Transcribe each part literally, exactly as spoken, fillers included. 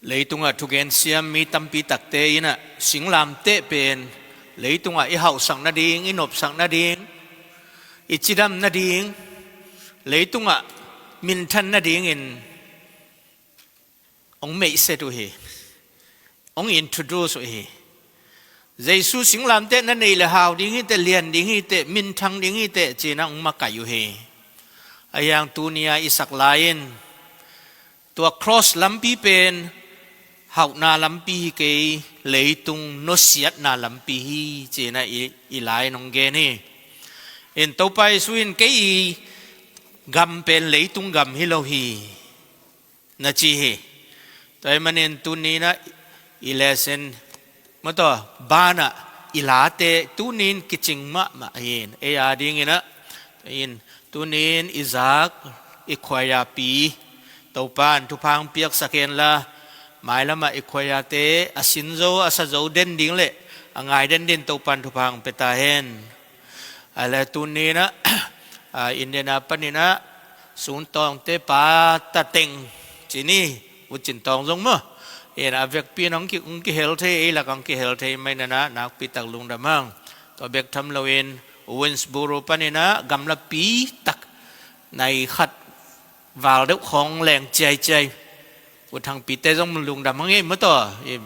Leitungah thugensiam mi tampi takte in ah singlamteh pen leitungah i hauhsak nading, i nopsak nading, i cidam nading, leitungah minthan nadingin hong meihset uh hi, hong introduce uh hi. Jesu singlamteh na neih le hau ding hi teh, lian ding hi teh, minthang ding hi teh ci-in ah hong makaih uh hi. Ahi hang tuni-a i sak lai-in tua cross lampi pen hauhna lampi hi kei, leitung nusiatna lampi hi ci-in ah i, i lai-in hong gen hi. In Topa Jesu in kei i gam pen leitung gam hi lo hi na ci hi. Tua ahih manin tuni-in ah i lesson mataw banah i late tuni-in kicing mahmah hi. Ei a dingin ah in tuni-in i zak i khuaiapi Topa in thupha hong piaksak henla, mailamah i khuaiate a sin zo, a sa zo den ding le a ngai den dingin Topa in thupha hong pia ta hen. Ahih leh tuni-in ah, ah, India na panin ah Sun Tawngte pa ta teng ci ni, U Cin Tawng zong maw, in a vekpi in hong ki, hong kihel thei, ei lakah hong kihel thei manin ah nakpi tak lungdam hang. Tua bek tham loin Waynesboro panin ah gamlapi tak nai khat val deuh khawng leng ciaiciai U Thangpite zong lungdam hang ei mataw. In,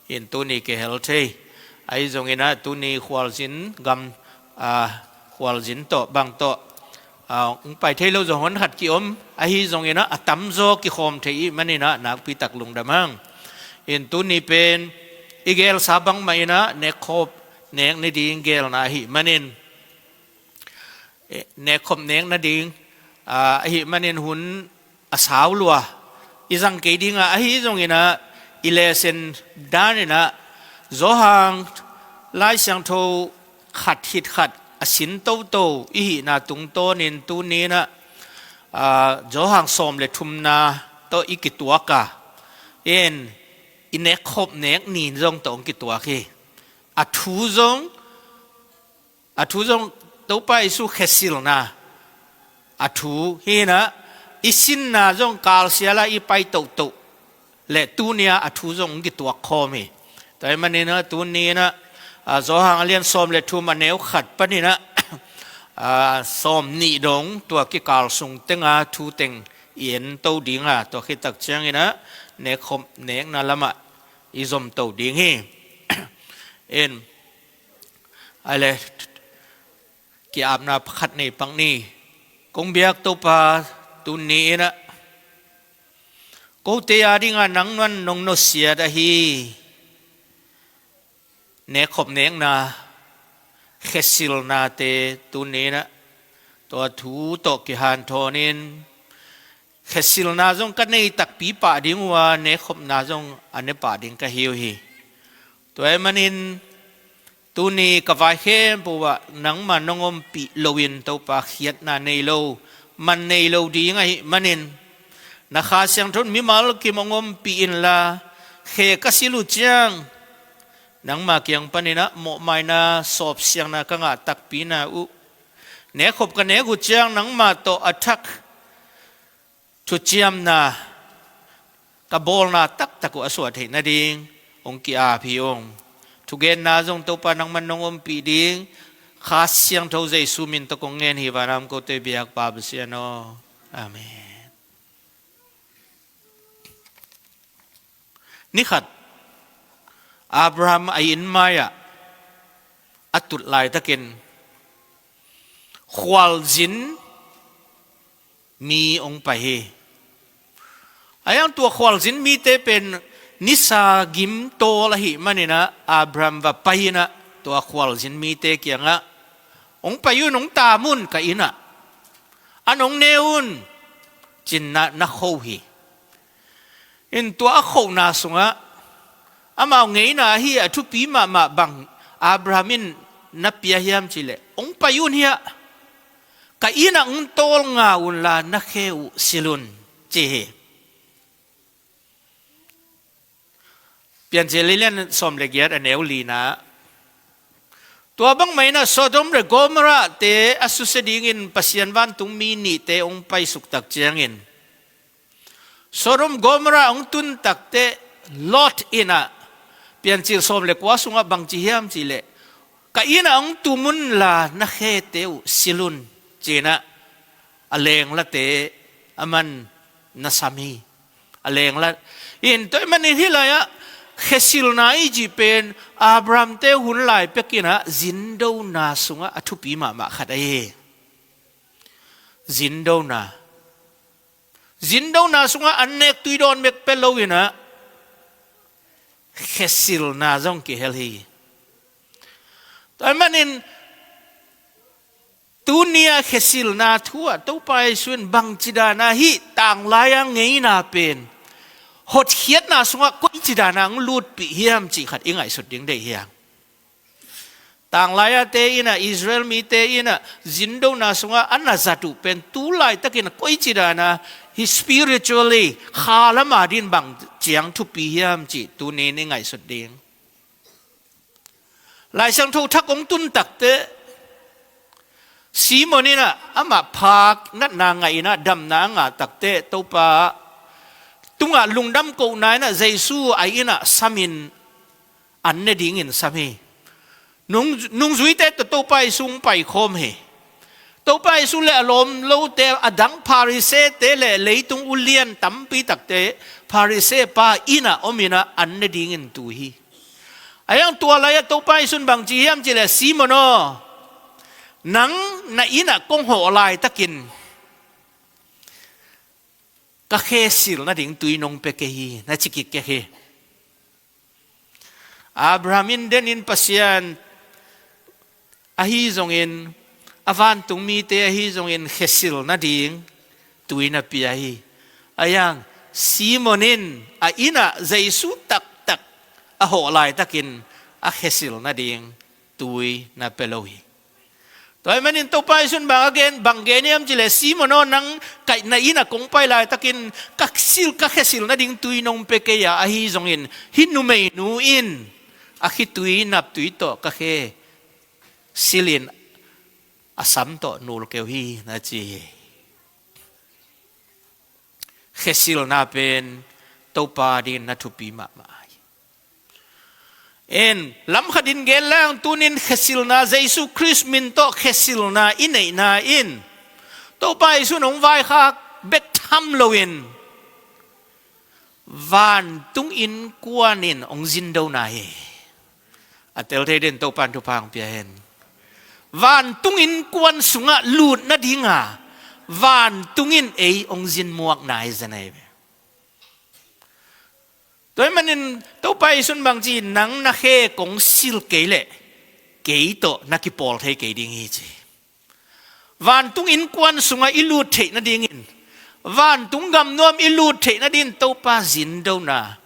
in tuni kihel thei. Ahi zongin ah tuni khualzin gam, ah, khualzin tawh bang tawh, ah, hong pai thei lo zong hon khat ki-om. Ahi zongin ah a tamzaw kikhawm thei ahih manin ah nakpi tak lungdam hang. In tuni pen i gelsa bangmah in ah nekkhop nek ni ding gelna ahih manin, eh, nekkhop nek nading, ah, ahih manin hun a sau lua i zang kei ding a, ahi zongin ah i lesson danin ah Johan Lai Siangtho khat khit khat a sin toto i hihna tungtawnin tuni-in ah, ah, Johan sawm le thumna tawh i kituak a, in i nekkhop nek ni zong tawh hong kituak hi. A thu zong, a thu zong Topa Jesu khesilna a thu hi-in ah i sinna zong kalsial a i pai tohtoh le tuni-a a thu zong hong kituak khawm hi. Tua ahih manin ah tuni-in ah, ah, Johan a lian sawm le thum a neu khat panin ah, ah, sawm nih dong tua kikal sung tenga thu teng i en to ding a, tua khit tak ciangin ah nekkhop nekna lamah i zom to ding hi. In Ahih leh ki-apna pakhat nei pak ni. Kong biak Topa, tuni-in ah kote a dingah nangman nong nusiat ahi nekkhop nekna, khesilnate tuni-in ah tua thu tawh kihanthawn in, khesilna zong ka nei takpi pah ding uh a, nekkhopna zong a ne pah ding ka hi uh hi. Tua ahih manin tuni ka vai khempeuh ah nangmah nong ompih loin Topa, khiatna nei lo, man nei lo ding ahih manin, na Kha Siangtho in mimal kim hong ompih inla, khe ka silh uh ciang nangmah kiang panin ah mawhmaina, sawpsiangna ka ngah takpi na uh, nekkhop ka nek uh ciang nangmah tawh a thak thuciamna ka bawlna taktak uh a suah theih nading hong ki-ap hi ung. Thugenna zong Topa nangman nong ompih ding Kha Siangtho Jesu min tawh kong ngen hi. Vanah om kote biakpa Pasian aw. Amen. Ni khat Abraham a inn mai-ah a tut laitakin khualzin mi hong pai hi. Ahi hang tua khualzin mite pen nisa gim tawl ahih manin ah Abraham va pai in ah tua khualzin mite kiangah, "Hong pai un, hong taam un ka inn ah. An hong ne un," ci-in na, na kho hi. In tua a khona sungah amau ngeina ahi a thupi mahmah bang Abraham in na pia hiam cih leh, "Hong pai un hiah, ka inn ah hong tawlnga unla na khe uh silh un," ci hi. Piancil a lian sawm le giat a neu lina. Tua bangmah in ah Sodom le Gomorrah-te a susia dingin Pasian vantungmi nihte hong paisuk tak ciangin, Sodom Gomorrah hong tun takteh Lot in ah, Piancil sawm le kua sungah bang ci hiam cih leh, "Ka inn ah hong tum unla na khete uh sil un," ci-in ah a lenglate aman na sam hi. A lengla in, tua ahih manin hih lai-ah khesilna i cih pen Abraham-te hun lai pek in ah zindona sungah a thupi mahmah khat ahi hi. Zindona. Zindona sungah an nek tui dawn bek pia lo in ah khesilna zong kihel hi. Tua ahih manin tuni-a khesilna thu ah Topa Jesu in bangci dan a hih tanglai-a ngeina pen hotkhiatna sungah koici dan a hong lutpih hiam cih khat i ngaihsut ding deih hi hang. Tanglai-ate in ah, Israel mite in ah zindona sungah a na zat uh pen tu laitakin koici dan a hih spiritually kha lam adingin bang ciang thupi hiam cih tuni-in i ngaihsut ding. Lai Siangtho Thak hong tun takteh, Simon in ah amah phak natna ngah in ah damna a ngah takteh, Topa tungah lungdam kohna in ah Jesu a inn ah samin an ne dingin sam hi. Nung, nungzuite tawh Topa Jesu hong paikhawm hi. Topa Jesu le a lawm lote, a dang Pharisee-te le leitung ulian tampi takte Pharisee pa inn ah om in ah an ne dingin tu hi. Ahi hang tua lai-ah Topa Jesu in bang ci hiam cih leh, "Simon aw, nang na inn ah kong hawh laitakin ka khe sil nading tui nong pia kei hi," na ci kik kei hi. Abraham in denin Pasian ahi zongin, a vantung mite ahi zongin khe sil nading tui na pia hi. Ahi hang Simon in a inn ah Jesu taktak a hawh laitakin a khe sil nading tui na pia lo hi. Tua ahih manin Topa Jesu in bang a gen, bang gen hiam cih leh, "Simon aw, nang ka inn ah kong pai laitakin ka sil, ka khe sil nading tui nong pia kei a, ahi zongin hih numeinu in a khitui naptui tawh ka khe silin a sam tawh nul kei uh hi," na ci hi. Khesilna pen Topa dingin na thupi mahmah hi. En, lamkhatin gen leng, tuni-in khesilna, Jesu Khrist min tawh khesilna i neihna in Topa Jesu in hong vaikhak bek tham loin vantung innkuan in hong zindona hi. A tel thei dingin Topa in thupha hong pia hen. Vantung innkuan sungah lut nadinga vantung in ei hong zinmuakna hi zen ahi ve. Tua ahih manin Topa Jesu in bang ci, "Nang na khe kong sil kei leh kei tawh na kipawl thei kei ding hi," ci. Vantung innkuan sungah i lut theih nadingin, vantung gamnuam i lut theih nadingin Topa zindona,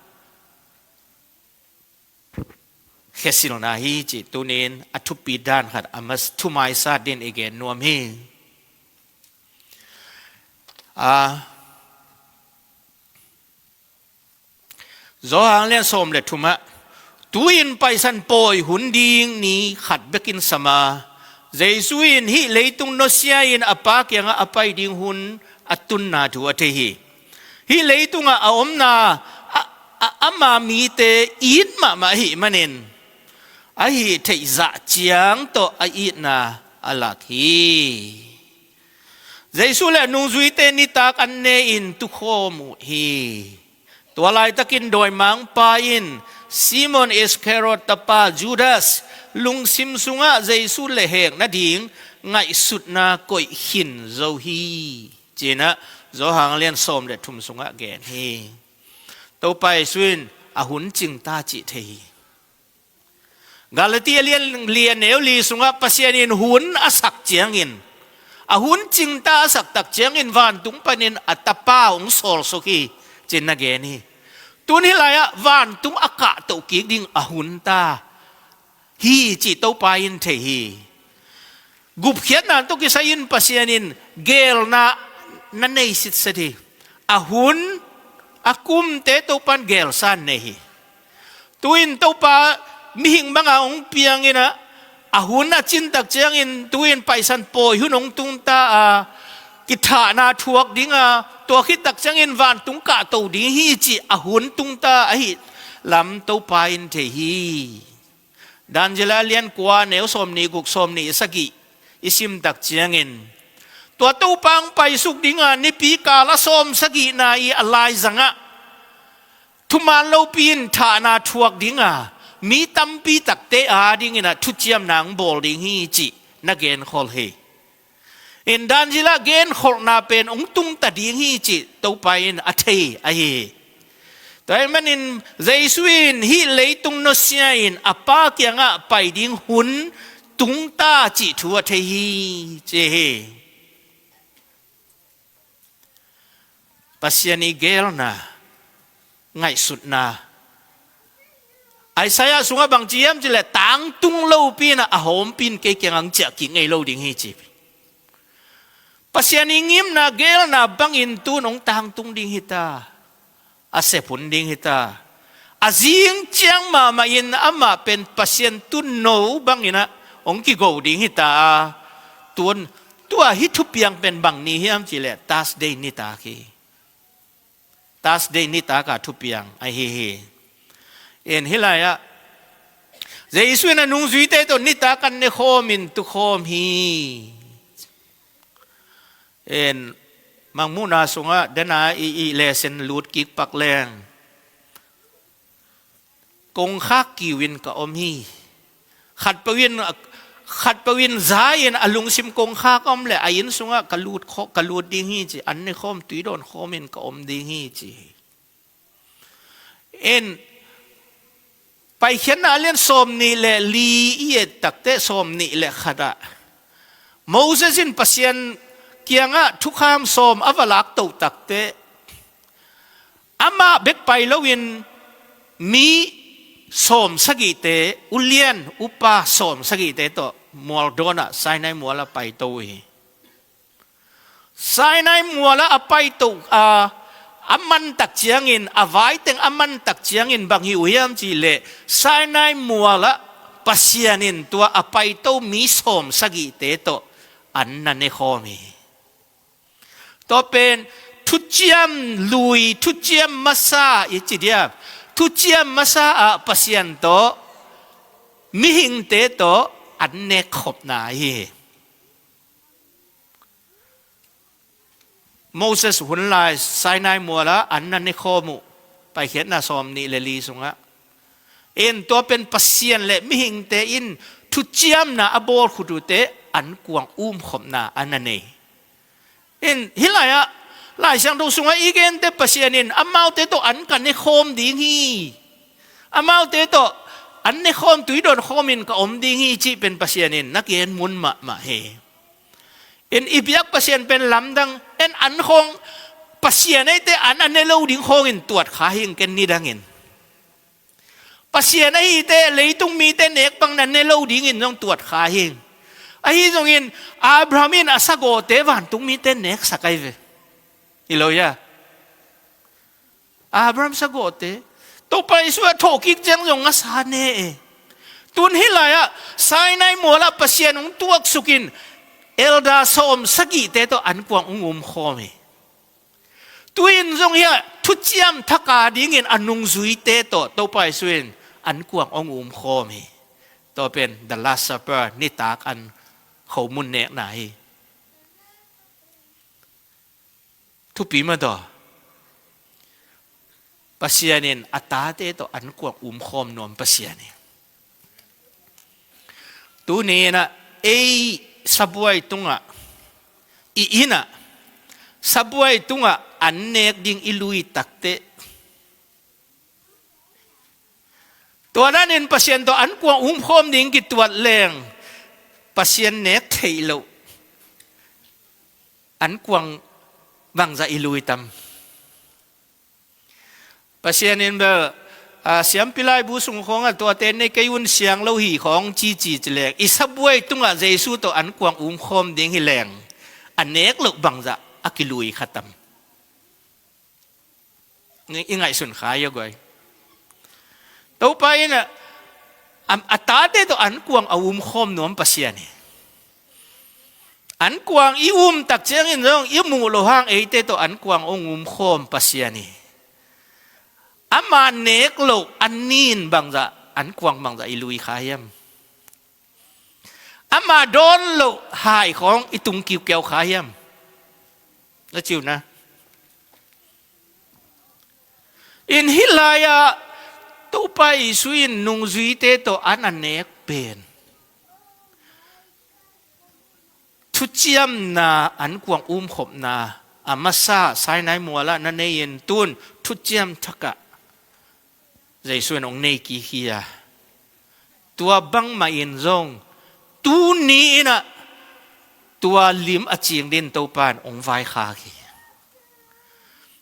khesilna hi cih tuni-in a thupi dan khat, a mas, thumaisa dingin i gen nuam hi. A, Johan lian sawm le thum ah, "Tu-in Paisan pawi hun ding ni khat bekin sam a, Jesu in hih leitung nusia-in a Pa kiangah a pai ding hun a tunna thu a thei hi. Hih leitungah a omna a, a, ama mite it mahmah ahih manin, a hih theih zah ciang tawh a itna a lak hi." Jesu le a nungzuite nitak an ne-in tukhawm uh hi. Tua laitakin dawimangpa in Simon Iskariot tapa Judas lungsim sungah Jesu lehhek nading ngaihsutna koih khin zo hi, ci-in ah Johan lian sawm le thum sungah gen hi. Topa Jesu in a hun cingta cih thei hi. Galati a lian li, a neu li sungah Pasian in hun a sak ciangin, a hun cingta a sak tak ciangin vantung panin a Tapa hong sawlsuk hi, ci-in na gen hi. Tun hih lai-ah vantung a kahtoh kik ding a hun ta hi cih Topa in thei hi. Gupkhiatna tawh kisai-in Pasian in geelna na nei sitset hi. A hun, a kumte Topa in geelsa nei hi. Tu-in Topa mihing banga hong piang in ah, a hun a cin tak ciangin tu-in Paisan pawi hun hong tung ta a, kithahna thuak ding a, tua khit tak ciangin vantung kahto ding hi cih a hun tung ta ahih lam Topa in thei hi. Daniel lian kua neu sawmnih guk sawmnih sagih i sim tak ciangin, tua Topa hong paisuk ding a nipi kal a sawmsagihna i a laizang ah thuman lopi in thahna thuak ding a, mi tampi takte a dingin ah thuciamna hong bawl ding hi cih na genkhol hi. In Daniel ah genkholhna pen hong tung ta ding hi cih Topa in a thei ahi hi. Tua ahih manin Jesu in hih leitung nusia in a Pa kiangah pai ding hun tung ta cih thu a thei hi, ci hi. Pasian i geelna, ngaihsutna, Isaiah sungah bang ci hiam cih leh, tangtung lopi in ah a hawmpi in kei kiangah hong ciah kik ngei lo ding hi, ci. Pasian i ngimna geelna bangin tu-in hong tangtung ding hi ta, a sep hun ding hi ta. A zing ciang mahmah in amah pen Pasian tuuno bangin ah hong kigo ding hi ta. Tu-in, tua hih thupiang pen bang ni hiam cih leh Thursday nitak hi. Thursday nitak a thupiang ahi hi. In hih lai-ah Jesu in a nungzuite tawh nitak an ne khawm in tu khawm hi. In Mangmuhna sungah dena i, i lesson lut kik pak leng, kongkhak kiu in ka om hi. Khatpeuh in, khatpeuh in za in a lungsim kongkhak a om leh a inn sungah ka lut khaw-, ka lut ding hi, ci. An ne khawm, tui dawn khawm in ka om ding hi, ci hi. In Paikhiatna lian sawmnih le li i et takteh, sawmnih le khat ah Moses in Pasian kiangah thukham sawm a va laktoh takteh, amah bek pai loin mi sawmsagihte, ulian upa sawmsagihte tawh mualdawn ah, Sinai mual ah paito uh hi. Sinai mual ah a paito, a, a man tak ciangin, a vaiteng a man tak ciangin bang hi uh hiam cih leh, Sinai mual ah Pasian in tua a paito mi sawmsagihte tawh an na nekhawm hi. Tua pen thuciam lui, thuciam masa i ci diam, thuciam masa ah Pasian tawh, mihingte tawh an nekkhopna hi. Moses hun lai Sinai mual ah an na nekhawm uh, Paikhiatna sawmnih le li sungah. In tua pen Pasian le mihingte in thuciamna a bawl khut uhteh ankuang umkhopna an na nei. In hih lai-ah Lai Siangtho sungah i gente, Pasian in amaute tawh an ka nekhawm ding hi, amaute tawh an nekhawm, tui dawn khawm in ka om ding hi, cih pen Pasian in na gen mun mahmah hi. In i biak Pasian pen lamdang, en an khawng, Pasian eite an a ne lo ding khawngin tuat kha hing ken nidangin. Pasian ahite leitung mite nek bang na ne lo dingin zong tuat kha hing. Ahi zongin Abraham in a sagawhte vantung mite neksak ahi ve. Hi lo hia? Abraham sagawhte, Topa Jesu a thawhkik ciang zong a sa ne e. Tun hih lai-ah Sinai mual ah Pasian hong tuaksuk in elder sawmsagihte tawh ankuang hong umkhawm hi. Tu-in zong hiah thuciam thak a dingin a nungzuite tawh Topa Jesu in ankuang hong umkhawm hi. Tua pen The Last Supper, nitak an khomun nekna hi. Thupi mah tawh. Pasian in a tate tawh ankuang umkhawm nuam Pasian hi. Tuni in ah ei sabuai tungah, i inn ah sabuai tungah an nek ding i lui takteh, tua danin Pasian tawh ankuang umkhawm ding kituat leng, Pasian nek theih loh ankuang bangzah i lui tam? Pasian in bel, a, siampi laibu sung khawngah tuate nei kei un, siang lo hi khawng cici ci leng, i sabuai tungah Jesu tawh ankuang umkhawm ding hi leng, a nek loh bangzah a kilui kha tam? I ngaihsun kha hi a guai. Topa in a, a, a tate tawh ankuang a umkhawm nuam Pasian hi. Ankuang i um tak ciangin zong i muh loh hang eite tawh ankuang hong umkhawm Pasian hi. Ama nek loh a nin bangzah ankuang bangzah i lui kha hiam? Ama dawn loh hai khawng i tung kiukiau kha hiam? Na ci uh na. In hih lai-ah Topa Jesu in nungzuite tawh an a nek pen thuciamna, ankuang umkhopna a masa Sinai mualah na nei-in tun thuciam thakah Jesu in hong nei kik hi a, tua bangmah in zong tuni in ah tua lim a cing dingin Topa in hong vaikhak hi.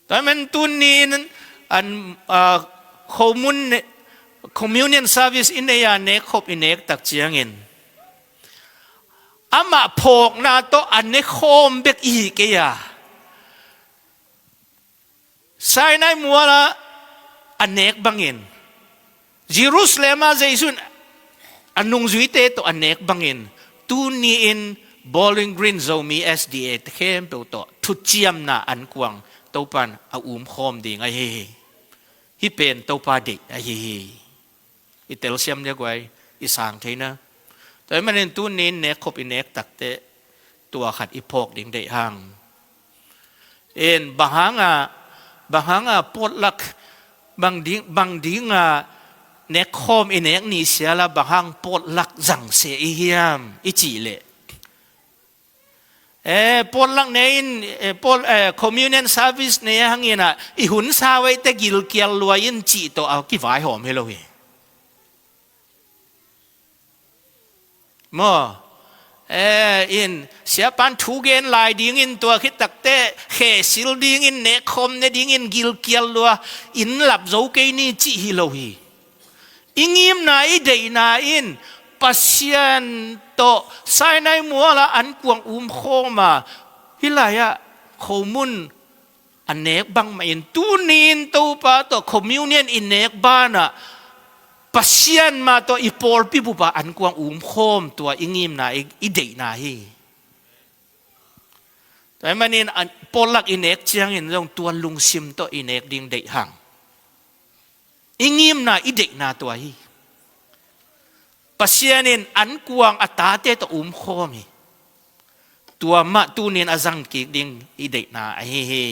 Tua man tuni in an, ah, khomun ne-, communion service i nei a, nekkhop i nek tak ciangin amah phawkna tawh a nekhawm bek i hi kei a, Sinai mualah a nek bangin, Jerusalem ah Jesu in a nungzuite tawh a nek bangin, tuni in Bowling Green Zomi S D A te khempeuh tawh thuciamna ankuang Topa in a umkhawm ding ahi hi. Hih pen Topa deih ahi hi. I telsiam dia guai, i sang theina. Tua ahih manin tuni in nekkhop i nek takteh tua khat i phawk ding deih hang. In bang hanga, bang hanga potluck, bang ding, bang dinga nekkhawm i nek ni siala bang hang potluck zang se i hiam i cih leh, eh, potluck nei in, eh, pot-, eh, communion service nei hangin ah i hun sa veite gilkial lua in cih tawh a kivaihawm hi lo hi. Maw, eh, in siapan thu gen lai dingin tua khit takteh khe sil dingin nekkhawm ne dingin gilkial lua in lap zo kei ni cih hi lo hi. I ngimna, i deihna in Pasian tawh Sinai mualah ankuang umkhawm a, hih lai-ah khomun a nek bangmah in tuni in Topa tawh communion i nek banah Pasian mah tawh i pawlpi bupah ankuang umkhawm, tua i ngimna, i, i deihna hi. Tua ahih manin an, potluck i nek ciangin zong tua lungsim tawh i nek ding deih hang. I ngimna, i deihna tua hi. Pasian in ankuang a tate tawh umkhawm hi. Tua mah tuni in a zang kik ding i deihna ahi hi.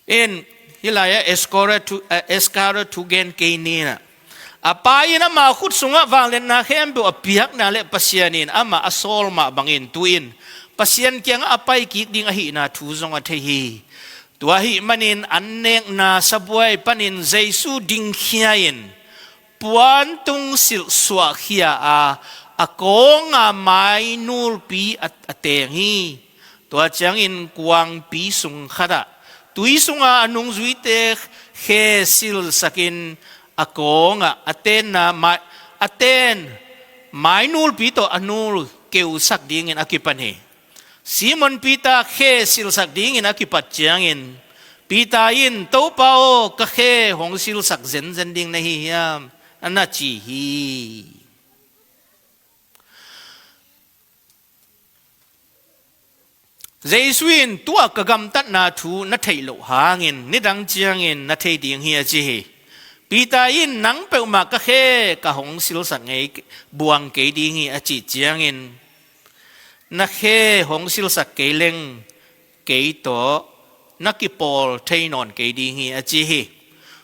In hih lai-ah Iskariot thu, eh, Iskariot thu gen kei ni in ah, a Pa in ama khut sungah vangliatna khempeuh a piakna leh Pasian in amah a sawl mah bangin tu-in Pasian kiangah a pai kik ding ahihna thu zong a thei hi. Tua ahih manin an nekna sabuai panin Jesu dingkhia in puantung silh suahkhia a, a kawnga mainulpi a, a teng hi. Tua ciangin kuangpi sung khatah tui sunga a nungzuite khe silhsakin a kawngah a tenna mai-, a ten mainulpi tawh a nul keusak dingin a kipan hi. Simon Peter khe silhsak dingin a kipat ciangin Peter in, "Topa aw, ka khe hong silhsak zenzen ding na hi hiam?" a na ci hi. Jesu in, "Tua ka gamtatna thu na theih loh hangin nidang ciangin na thei ding hi," a ci hi. Peter in, "Nang peuhmah ka khe ka hong silhsak ngei buang kei ding hi," a cih ciangin, "Na khe hong silhsak kei leng kei tawh na kipawl thei nawn kei ding hi," a ci hi.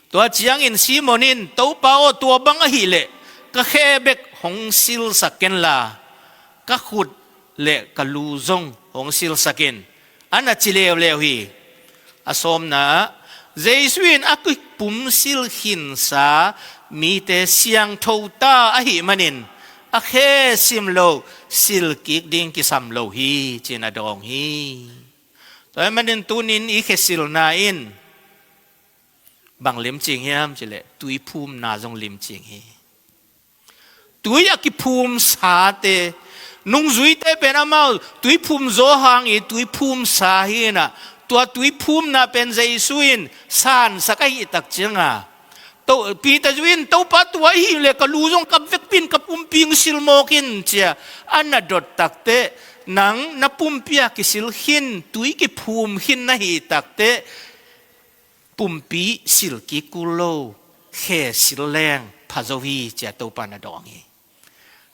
Tua ciangin Simon in, "Topa aw, tua bang ahih leh ka khe bek hong silhsak kenla, ka khut le ka lu zong hong silhsak in," a na ci leuleu hi. A sawmna ah, Jesu in a kipumsil khinsa mite siangtho ta ahih manin a khe sim lo, silhkik ding kisam lo hi, ci-in a dawng hi. Tua ahih manin tunin i khe silna in bang limcing hiam cih leh tuiphumna zong limcing hi. Tui a kiphumsate, nungzuite pen amau tuiphum zaw hang i tuiphumsa hi in ah, tua tuiphumna pen Jesu in sansak ahih tak cianga, To-, Peter zui in, "Topa, tua ahih leh ka lu zong kap vek in ka pumpi hong sil mawk in," ci-a a na dot takteh, nang na pumpi a kisil khin, tui kiphum khin na hih takteh, pumpi sil kik kul lo, khe sil leng pha zo hi, ci-a Topa na dawng hi.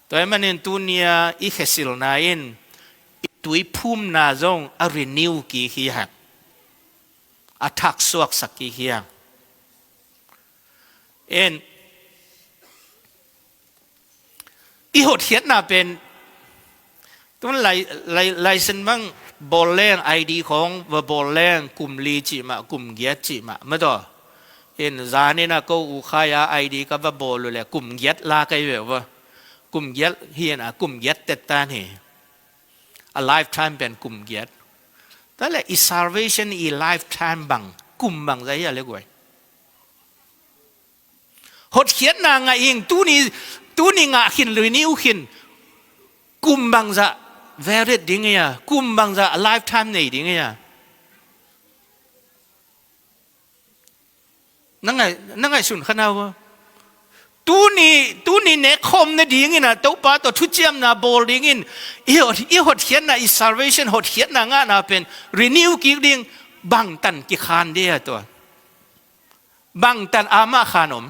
Tua ahih manin tuni-a i khe silna in i tui phumna zong a renew kik hi hang, a thaksuaksak kik hi hang. En, i hotkhiatna pen, tun lai, lai, license bang bawl leng, I D khawng va bawl leng, kum li cih mah, kum giat cih mah, maw taw. En, zanin a ko U Khai a I D ka va bawl uh leh kum giat la ka hi ve uh a. Kum giat hi-in a, kum giat tet tan hi. A lifetime pen kum giat. Tua leh i salvation i lifetime bang, kum bangzah hi a le guai. Hotkhiatna ngah ing, tuni, tuni ngah khin, renew khin, kum bangzah valid ding hi a, kum bangzah lifetime nei ding hi a. Na ngai, na ngaihsun kha na uh a. Tuni, tuni nekkhawm nadingin a, Topa tawh thuciamna bawl dingin, i hot, i hotkhiatna, i salvation hotkhiatna ngahna pen renew kik ding, bangtan kikhan ding a tua. Bangtan amah khan om.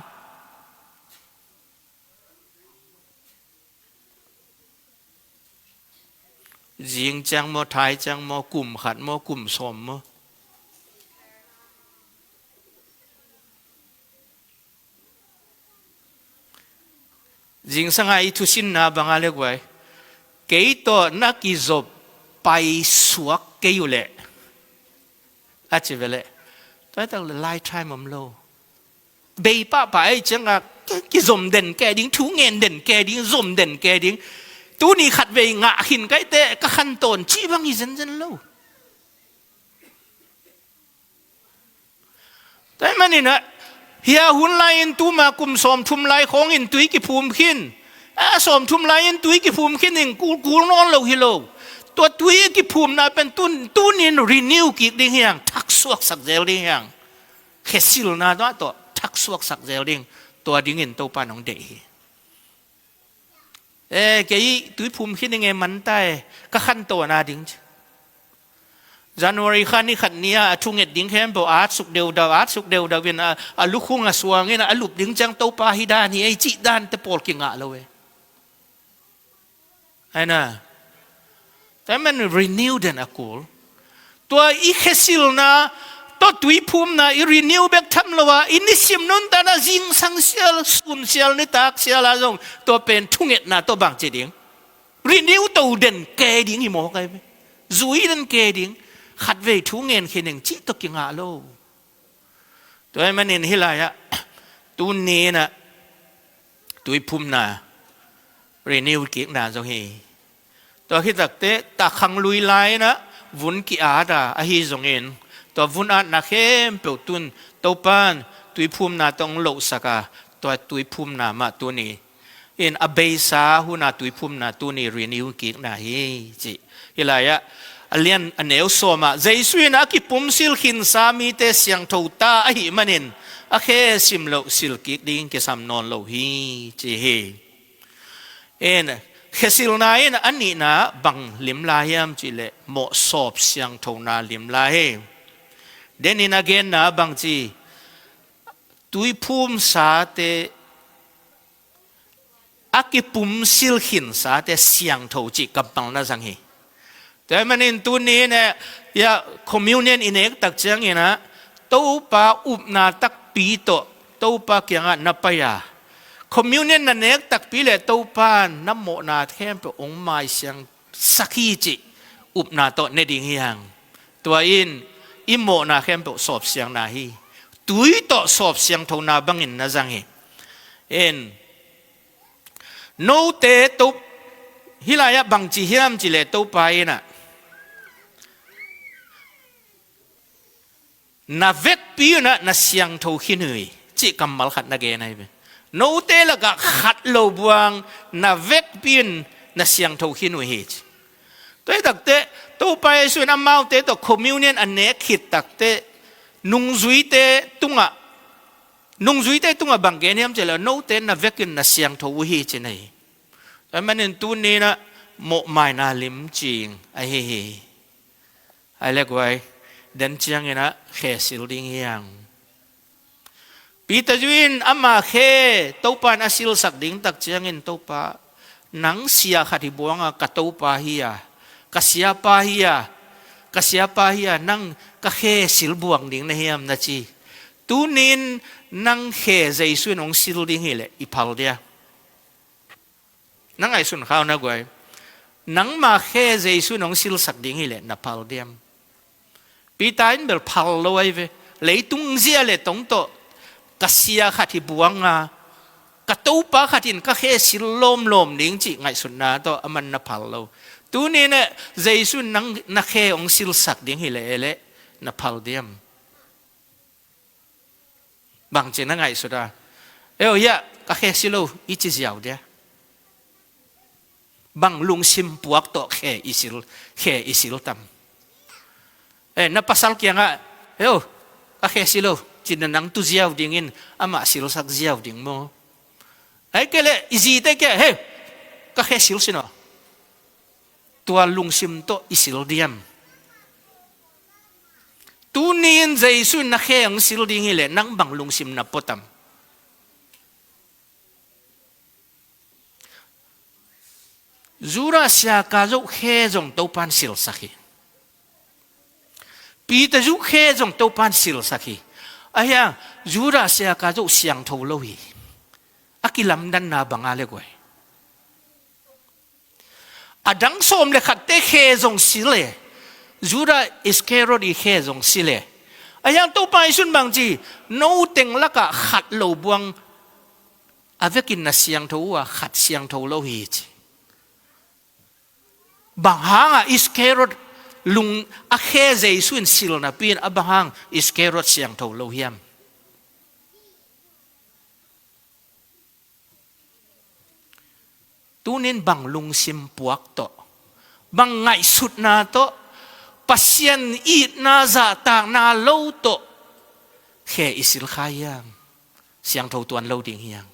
Zing ciang maw, thai ciang maw, kum khat maw, kum sawm maw. Zingsanga i thusinna banga le guai, kei tawh na kizop paisuak kei uh leh, a ci ve leh, tua tak leh lifetime om lo. Bei pahpah ei cianga kizom den ke ding, thu ngen den ke ding, zom den ke ding. Tuni khatvei ngah khin kaite ka khantawn cih bang hi zenzen lo. Tua ahih manin ah, hia hun lai-in tuma kum sawmthum lai khawngin tui kiphum khin. A sawmthum lai-in tui kiphum khin in kulkul nawn lo hi lo. Tua tui kiphumna pen tun, tunin renew kik ding hi hang, thaksuaksak zel ding hi hang. Khesilna tawh, tawh thaksuaksak zel ding. Tua dingin Topa nong deih hi. Eh, kei tuiphum khin ing e, man ta e, ka khantawn a ding ci. January kha ni khat ni-a a thunget ding khempeuh a atsuk deudau, atsuk deudau in a, a lukhung a suangin a lup ding ciang Topa hi dan hi ei cih dante pawl kingah lo e. Aina. Tua ahih manin renew den a kul. Tua i khesilna tawh tuiphumna i renew bek tham lo a, i nisim nuntakna zingsang sial, sun sial, nitak sial a zong tua pen thungetna tawh bangci ding. Renew to den ke ding hi mawk ai ve. Zui den ke ding. Khatvei thu ngen khin ing cih tawh kingah lo. Tua ahih manin hih lai-ah tuni-in ah tuiphumna renew kikna zong hi. Tua khit takteh takhang lui lai-in ah vun ki-at a, ahi zongin tua vun atna khempeuh tun Topan tuiphumna tawh hong lohsak a, tua tuiphumna mah tuni in a beisa hun a tuiphumna tuni renew kikna hi ci. Hih lai-ah a lian a neu sawm ah Jesu in a kipumsil khinsa mite siangtho ta ahih manin a khe sim loh silkik ding kisam nawn lo hi ci hi. In khesilna in a nihna bang lim lai hiam cih leh mawhsawp siangthona lim lai hi. Denin a genna bangci, tuiphumsate a kipumsil khinsate siangtho cih kammal na zang hi. Tua ahih manin tuni-in eh, ya, communion i nek tak ciangin ah Topa upna takpi tawh Topa kiangah na pai a, communion na nek takpi leh Topa na mawhna khempeuh hong maisiang sak hi cih upna tawh ne ding hi hang. Tua in i mawhna khempeuh sawpsiangna hi. Tui tawh sawpsiangthona bangin na zang hi. In note to, hih lai-ah bangci hiam cih leh Topa in ah na vekpi un ah na siangtho khin uh hi cih kammal khat na gen ahi ve. Note lakah khat lo buang, na vekpi un na siangtho khin uh hi ci. Tua hi takteh Topa Jesu in amaute tawh communion a nek khit takteh nungzuite tungah Nungzuite tungah bang gen hiam cih leh, note na vekin na siangtho uh hi ci na hi. Tua manin tuni-in ah mawhmaina limcing ahi hi. Ai le guai, den ciangin ah khe sil ding hi hang. Peter Zu in ama khe Topa in a silsak ding tak ciangin, Topa, nang sia khat hi buang a, ka Topa hi a, ka siapa hi a, ka siapa hi a, nang ka khe sil buang ding na hiam na ci. Tuni-in nang khe Jesu in hong sil ding hi leh i phal dia. Na ngaihsun kha uh na guai. Nangma khe Jesu in hong silsak ding hi leh na phal diam? Peter in bel phal lo ahi ve. Leitung zia le tong tawh ka sia khat hi buang a, ka Topa khat in ka khe sil lawmlawm ding cih ngaihsutna tawh aman na phal lo. Tuni-in ah Jesu in nang na khe hong silsak ding hi leh, e leh na phal diam? Bangci na ngaihsut a, "Eo, hiah ka khe si lo," i ci ziau dia? Bang lungsim puak tawh khe i sil, khe i sil tam? Eh, na pasal kiangah, "Eo, ka khe si lo," ci-in nang tu ziau dingin amah silsak ziau ding maw? Ahih kei leh i zite kiangah, "Hei, ka khe sil sin aw," tua lungsim tawh i sil diam? Tuni-in Jesu in na khe hong sil ding hi leh nang bang lungsim na pua tam? Judas Iskariot khe zong Topa in silsak hi. Peter Zu khe zong Topa in silsak hi. Ahi hang Judas Iskariot siangtho lo hi. A kilamdanna bang a le guai? A dang sawm le khatte khe zong sil e. Judas Iskariot i khe zong sil e. Ahi hang Topa Jesu in bangci, "No teng lakah khat lo buang, a vekin na siangtho uh a, khat siangtho lo hi," ci. Bang hangah Iskariot lung a khe Jesu in sil napi-in, a bang hang Iskariot siangtho lo hiam? Tuni-in bang lungsim puak tawh, bang ngaihsutna tawh, Pasian itna zahtakna lo tawh khe i sil kha hiam? Siangtho tuan lo ding hi hang.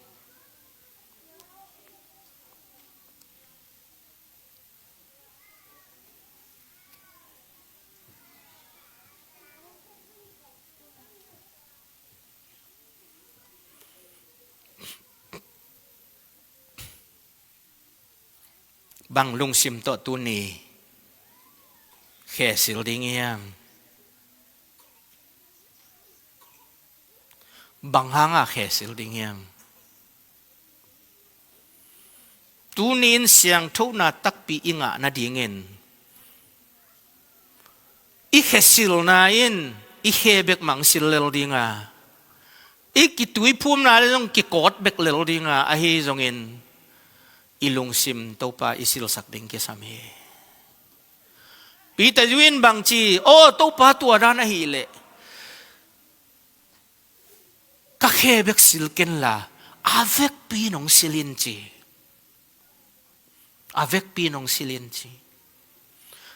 Bang lungsim tawh tuni khe sil ding hiam? Bang hanga khe sil ding hiam? Tuni-in siangthona takpi i ngah nadingin, i khe silna in i khe bek mah hong sil lel ding a, i kituiphumna le zong kikawt bek lel ding a, ahi zongin i lungsim Topa i silsak ding kisam hi. Peter Zu in bangci, "Aw Topa, tua dan ahih leh ka khe bek sil ken la, a vekpi in hong sil in," ci. "A vekpi in hong sil in," ci.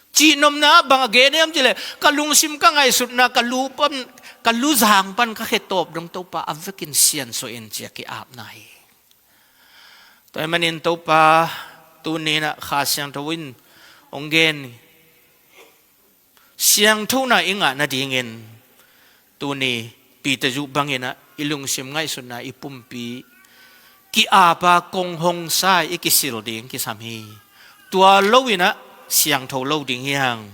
Cihnopna bang a gen hiam cih leh, "Ka lungsim, ka ngaihsutna, ka lu pan, ka lu zang pan ka khe tawp dong Topa, a vekin siansuah in," ci-a ki-apna hi. Tua ahih manin Topa, tuni-in ah Kha Siangtho in hong gen siangthona i ngah nadingin, tuni Peter Zu bangin ah i lungsim ngaihsutna, i pumpi ki-ap a, kong hong sa i kisil ding kisam hi. Tua lo-in ah siangtho lo ding hi hang.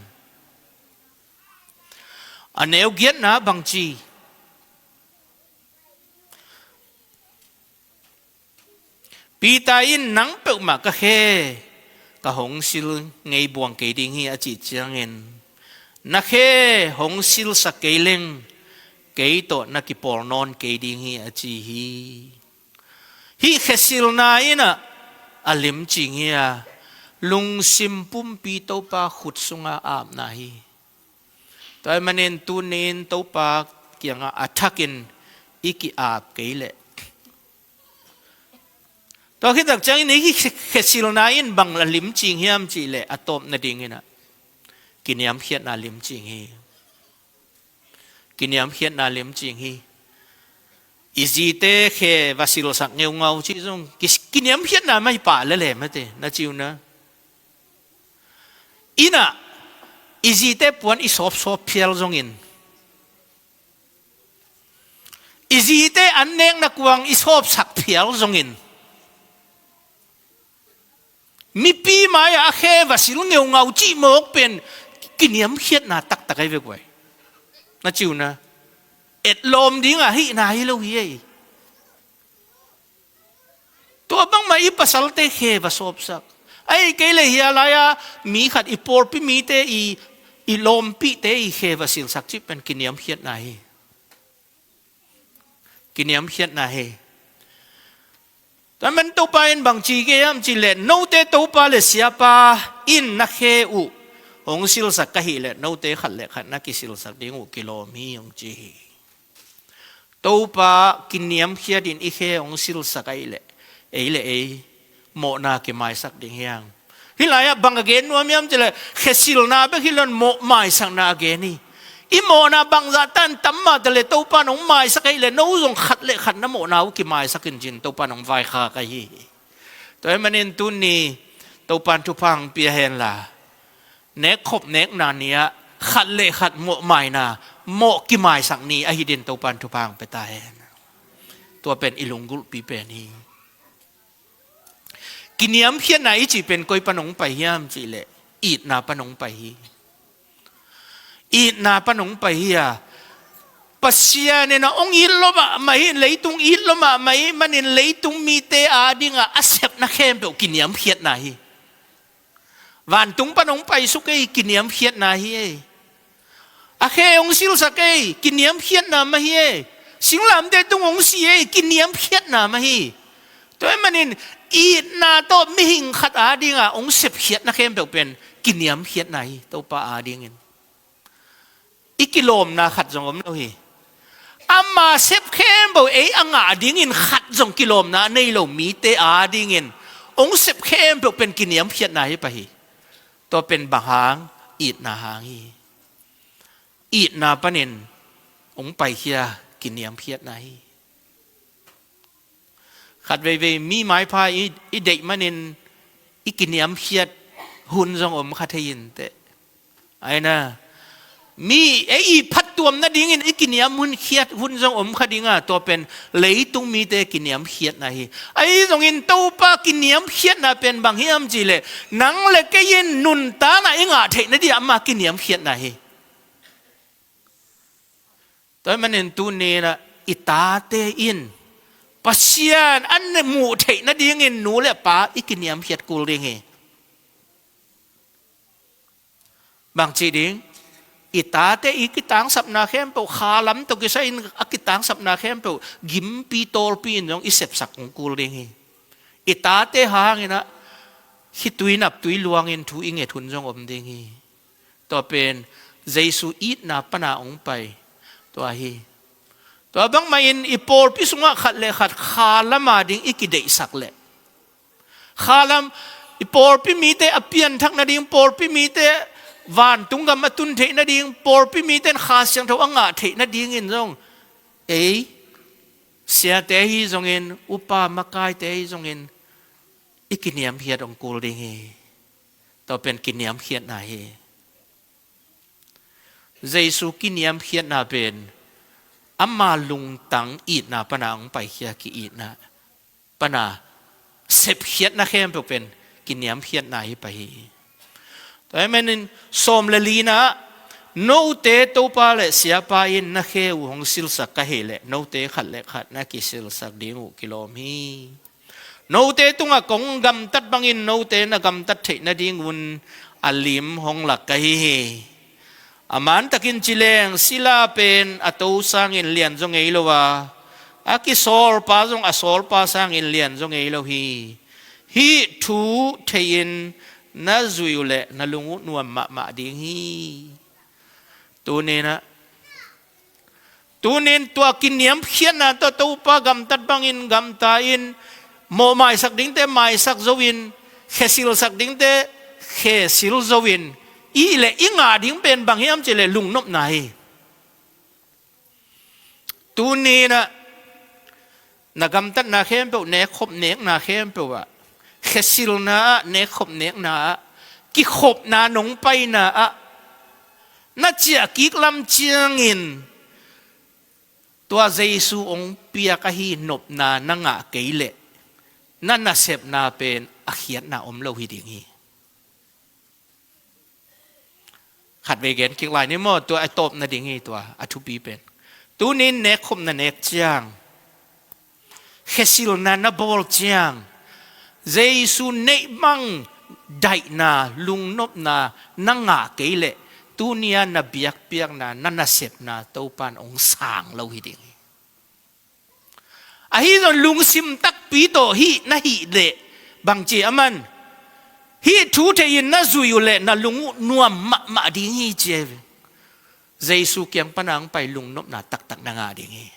A neu giatna bangci, Peter in, "Nang peuhmah ka khe ka hong sil ngei buang kei ding hi," a cih ciangin, "Na khe hong silsak kei leng kei tawh na kipawl nawn kei ding hi," a ci hi. Hih khe silna in ah a limcing hi a, lungsim pumpi Topa khut sunga apna hi. Tua ahih manin tuni-in Topa kiangah a thakin i ki-ap kei leh, tua khit tak ciangin hih khe silna in bang a limcing hiam cih leh, a tawp nadingin ah kiniamkhiatna limcing hi. Kiniamkhiatna limcing hi. I zite khe va silsak ngeungau cih zong ki-, kiniamkhiatna mah hi pah lele mate, na ci uh na. Innah i zite puan i sawpsawp phial zongin, i zite an nekna kuang i sawpsak phial zongin, mipi mai-ah a khe va sil ngeungau cih mawk pen kiniamkhiatna taktak ahi ve guai. Na ci uh na. Etlawm dingah hihna hi lo hi ei. Tua bangmah i pasalte khe va sawpsak. Ahi kei le hia lai-a mi khat i pawlpi mite i, i lawmpihte i khe va silsak cih pen kiniamkhiatna hi. Kiniamkhiatna hi. Tua man Topa in bang ci kei hiam cih leh, note Topa le Siapa in na khe uh hong silsak ka hih leh, note khat le khat na kisilsak ding uh kilawm hi, hong ci hi. Topa kiniamkhiatin i khe hong silsak ahih leh, ei le ei mawhna kimaisak ding hi hang. Hih lai-ah bang a gen nuam hiam cih leh, khe silna bek hi lo-in mawhmaisakna a gen hi. I mawhna bangzah tan tam mah ta leh Topa in hong maisak ahih leh, no zong khat le khat na mawhna uh kimaisak in ci-in Topa in hong vaikhak ahi hi. Tua ahih manin tuni Topa in thupha hong pia hen la, nekkhop nekna ni-ah khat le khat mawhmaina, mawh kimaisak ni ahi dingin Topa in thupha hong pia ta hen. Tua pen i lunggulhpi pen hi. Kiniamkhiatna i cih pen koi pan hong pai hiam cih leh, itna pan hong pai hi. Itna pan hong pai hi a, Pasian in a hong it lua mahmah hi, leitung it lua mahmah ahih manin leitung mite adingah a sepna khempeuh kiniamkhiatna hi. Vantung pan hong paisuk ei, kiniamkhiatna hi ei. A khe hong silsak ei, kiniamkhiatna mah hi ei. Singlamteh tung hong si ei, kiniamkhiatna mah hi. Tua ahih manin itna tawh mihing khat adingah hong sepkhiatna khempeuh pen kiniamkhiatna hi, Topa adingin. I kilawmna khat zong om lo hi. Ama sep khempeuh ei a ngah dingin khat zong kilawmna a nei lo mite adingin hong sep khempeuh pen kiniamkhiatna hi pah hi. Tua pen bang hang? Itna hang hi. Itna panin hong paikhia kiniamkhiatna hi. Khat veivei mi maipha i, i deih manin i kiniamkhiat hun zong om kha thei inteh. Aina, mi ei i phattuam nadingin i kiniam hun khiat hun zong om kha ding a, tua pen leitung mite kiniamkhiatna hi. Ahi zongin Topa kiniamkhiatna pen bang hiam cih leh, nang le kei in nuntakna i ngah theih nading ama kiniamkhiatna hi. Tua ahih manin tuni-in ah i tate in Pasian a muh theih nadingin nu le pa i kiniamkhiat kul ding hi. Bang ci ding? I tate i kitangsapna khempeuh, khalam tawh kisai-in a kitangsapna khempeuh gimpi tawlpi in zong i sepsak kul ding hi. I tate hangin ah khitui naptui luangin thu i nget hun zong om ding hi. Tua pen Jesu itna pana hong pai tua hi. Tua bangmah in i pawlpi sungah khat le khat khalam ading i kideihsak leh, khalam, i pawlpi mite a pianthak nading, pawlpi mite vantung gam a tun theih nading, pawlpi mite in Kha Siangtho a ngah theih nadingin zong ei siate ahi zongin, upa makaite ahi zongin i kiniamkhiat hong kul ding hi. Tua pen kiniamkhiatna hi. Jesu kiniamkhiatna pen ama lungtang itna pana hong paikhia ki-itna pana sepkhiatna khempeuh pen kiniamkhiatna hi pah hi. Tua ahih manin sawm le lina, note Topa le Siapa in na khe uh hong silsak ka hih leh, note khat le khat na kisilsak ding uh kilawm hi. Note tungah kong gamtat bangin note na gamtat theih nadingun a lim hong lak ka hi hi. A mantakin ci leng, sila pen a to sangin lian zaw ngei lo a, a kisawlpa zong a sawlpa sangin lian zaw ngei lo hi. Hih thu thei-in na zuih uh leh na lung uh nuam mahmah ding hi. Tuni-in ah, tuni-in tua kiniamkhiatna tawh Topa gamtat bangin gamta-in, mawh maisak dingte maisak zo-in, khe silsak dingte khe sil zo-in, i leh i ngah ding pen bang hiam cih leh lungnopna hi. Tuni-in ah Na gamtatna khempeuh, nekkhop nekna khempeuh ah, khesilna ah, nekkhop nekna ah, kikhopna nong paina ah, na ciah kik lam ciangin tua Jesu hong piak ahi nopna na ngah kei leh na nasepna pen a khiatna om lo hi ding hi. Khatvei gen kik lai ni maw, tua a tawp nading hi, tua a thupi pen. Tunin nekkhopna nek ciang, khesilna na bawl ciang, Jesu neih bang daihna, lungnopna na ngah kei leh, tunia na biakpiakna, na nasepna Topan hong sang lo hi ding hi. Ahi zong lungsim takpi tawh hih na hih leh, bangci a man, hih thu thei in na zui uh leh na lung uh nuam mahmah ding hi ci hi. Jesu kiang pana hong pai lungnopna taktak na ngah ding hi.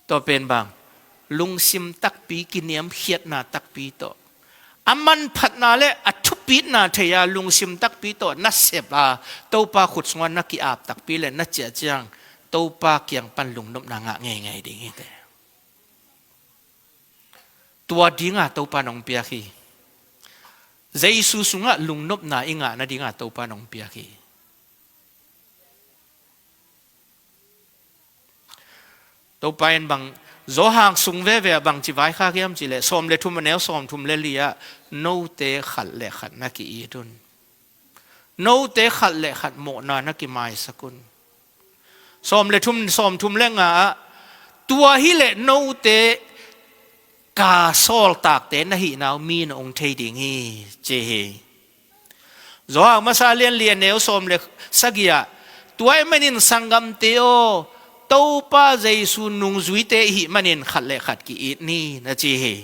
Tua pen bang, lungsim takpi, kiniamkhiatna takpi tawh, a manphatna le a thupitna thei-a lungsim takpi tawh na sep a, Topa khut sungah na ki-ap takpi le na ciah ciang, Topa kiang pan lungnopna ngah ngeingei ding hi te. Tua dinga Topa nong piak hi. Jesu sungah lungnopna i ngah nadinga Topa nong piak hi. Topa in bang, Johan sung veve ah bangci vaikhak hiam cih leh, sawm le thum a neu sawm thum le li ah, note khat le khat na ki-it un. Note khat le khat mawhna na kimaisak un. Sawm le thum, sawm thum le nga ah, tua hi leh note ka sawltakte na hihna uh mi in hong thei ding hi, ci hi. Johan masa lian li a neu sawm le sagih ah, tua ahih manin sanggamte aw, Topa Jesu nungzuite i hih manin khat le khat ki-it ni, na ci hi.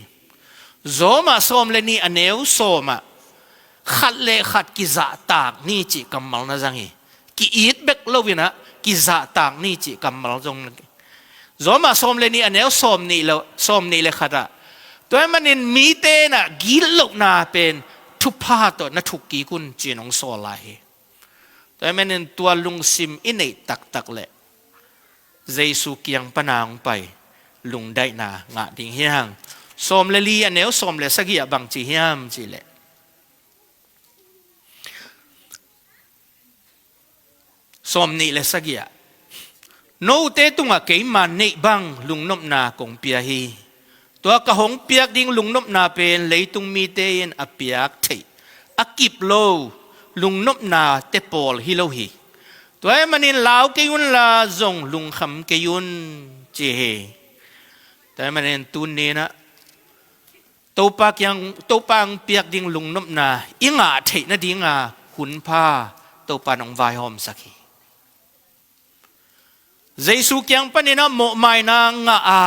Rom ah sawm le nih a neu sawm ah, khat le khat kizahtak ni cih kammal na zang hi. Ki-it bek lo in ah, kizahtak ni cih kammal zong. Rom ah sawm le nih a neu sawm nih le, sawm nih le khat ah, tua ahih manin mite in ah gitlohna pen thupha tawh na thuk kik un ci-in hong sawl lai hi. Tua ahih manin tua lungsim i neih taktak leh Jesu kiang pana hong pai lungdaihna ngah ding hi hang. Sawm le li a neu sawm le sagih ah bangci hiam cih leh, sawm nih le sagih ah, note tungah keima neih bang lungnopna kong pia hi. Tua ka hong piak ding lungnopna pen leitung mite in a piak theih, a kip lo lungnopna te pawl hi lo hi. Tua ahih manin lau kei unla zong lungkham kei un, ci hi. Tua ahih manin tuni in ah Topa kiang, Topa hong piak ding lungnopna i ngah theih nadinga hunpha Topa in hong vaihawmsak hi. Jesu kiang panin ah mawhmaina ngah a,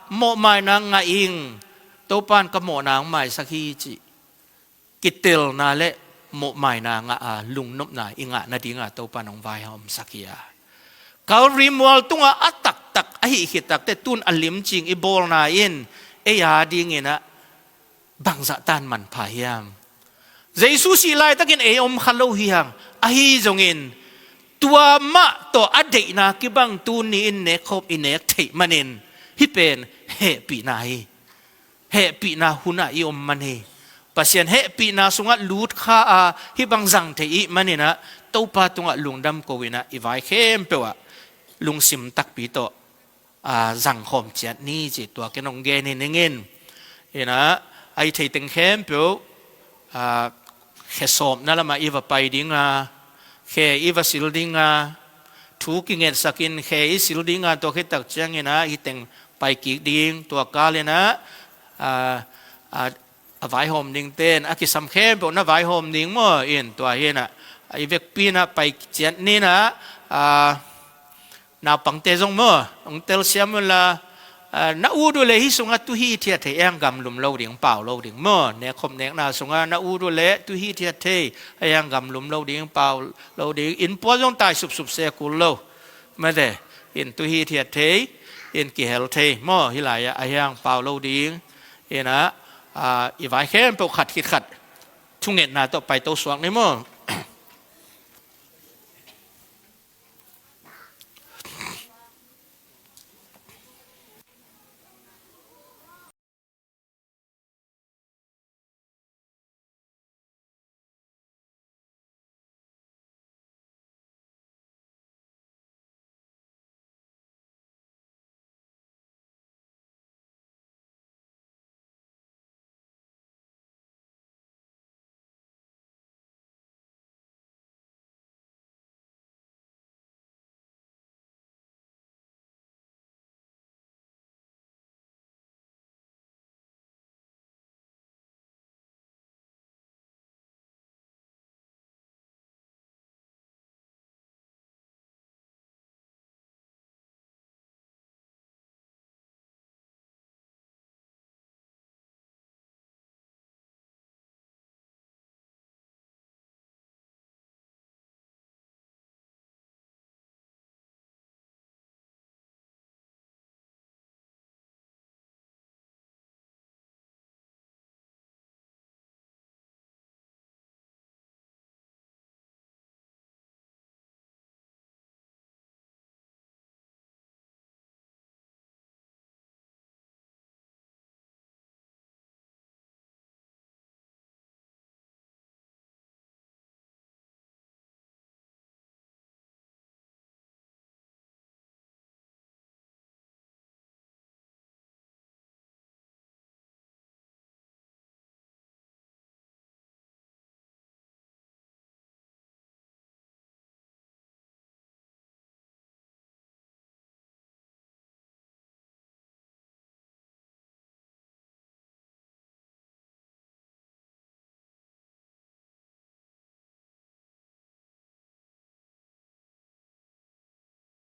mawhmaina ngah ing, Topa in ka mawhna hong maisak hi cih kitelna le mawhmaina ngah a, lungnopna i ngah nadinga Topa in hong vaihawmsak hi a. Calvary mual tungah a taktak a hih khit takteh tun a limcing i bawlna in ei a dingin ah bangzah tan manpha hiam? Jesu sih laitakin ei om kha lo hi hang. Ahi zongin tua mah tawh a deihna kibang tuni in nekkhop i nek theih manin hih pen hehpihna hi. Hehpihna hunah i om man hi. Pasian hehpihna sungah lut kha a, hih bang zang thei i hih manin ah Topa tungah lungdam ko in ah i vai khempeuh ah lungsim takpi tawh, aa, zangkhawm ciat ni ci tua ken hong gen hi ning in. In ah, a i thei teng khempeuh, aa, khe sawpna lamah i va pai ding a, khe i va sil ding a, thu kingetsak in khe i sil ding a, tua khit tak ciangin ah hih teng pai kik ding, tua kal in ah, aa, aa, a vaihawm dingte in a kisam khempeuh na vaihawm ding maw, in tua hi in ah, i vekpi in ah pai ciat ni in ah, aa, naupangte zong maw, hong telsiam unla, aa, na ut uh leh hih sungah tu hithiat thei, ei hang gamlum lo ding, pau lo ding maw, nekkhop nekna sungah na ut uh leh tu hithiat thei, ei hang gamlum lo ding, pau lo ding, innpuan zong tai supsup se kul lo, mate, in tu hithiat thei, in kihel thei maw, hih lai-ah ei hang pau lo ding, in ah, aa, i vai khempeuh khat khit khat thungetna tawh paito suak ni maw.